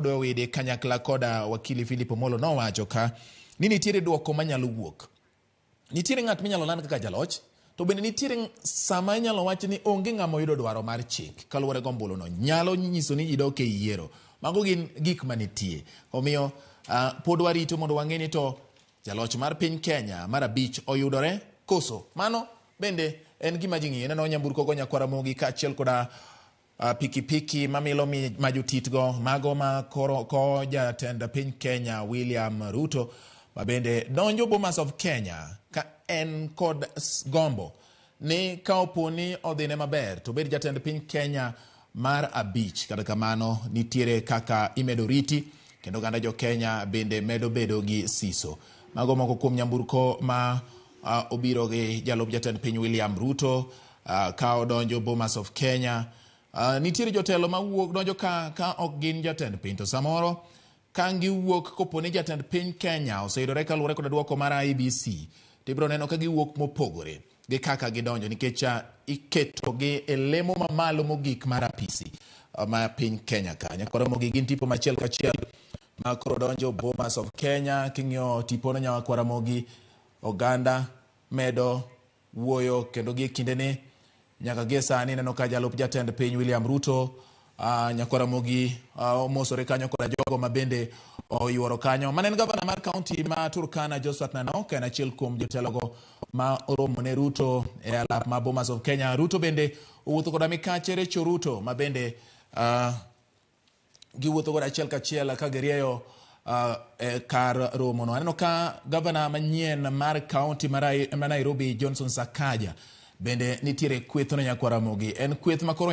Owidi kanyakla koda wakili Philip Omolo nowacho ka ni nitiere duoko manyalo wuok. Nitiere ng'at minyalo land kaka jaloch, to bende nitiere sama inyalo wach ni onge ng'ama oyudo dwaro mar chik kaluwore gi ombuluno. Nyalo nyiso ni ji dok e yiero. Mago gin gik manitie. Omiyo pod warito mondo wang'e ni to jaloch mar piny Kenya mar abich oyudore koso. Mano bende en gima ji ng'iyo. Ineno nyamburko go nyakwar Ramogi kaachiel koda pikipiki mamilo ma jotitgo mago ma koro ko jatend piny Kenya William Ruto ma bende donjo Bomas of Kenya ka en kod gombo ni ka opo ni odhine maber to obed jatend piny Kenya mar abich. Kata kamano nitiere kaka imedo riti kendo oganda jo Kenya bende medo bedo gi siso. Mago moko kuom nyamburko ma obiro gi jalup jatend piny William Ruto ka odonjo Bomas of Kenya. Nitiere jotelo ma wuok donjo ka ok gin jatend piny to samoro ka giwuok kopo ni jatend piny Kenya oseyudore kaluwore kod duoko mar IEBC to ibiro neno ka giwuok mopogore gi kaka gidonjo nikech iketogi e lemo mamalo mogik mar apisi ma piny Kenya ka. Nyakwar Ramogi gin tipo machiel kachiel ma koro donjo Bomas of Kenya. King'iyo tipono nyakwar Ramogi, oganda medo wuoyo kendo gie kindeni nyaka gie sani ineno ka jalup jatend piny William Ruto nyakwar Ramogi omosore kanyo koda jogo ma bende oyuoro kanyo. Mane en gavana mar kaunti ma Turkana Josphat Nanok en achiel kuom jotelogo ma oromo ne Ruto e alap ma Bomas of Kenya. Ruto bende owuotho koda mikache Rachel Ruto ma bende giwuotho godo achiel kachiel ka girieyo e kar romono. Aneno ka gavana manyien mar kaunti ma Nairobi Johnson Sakaja bende nitiere kwethno nyakwar Ramogi. En kweth ma koro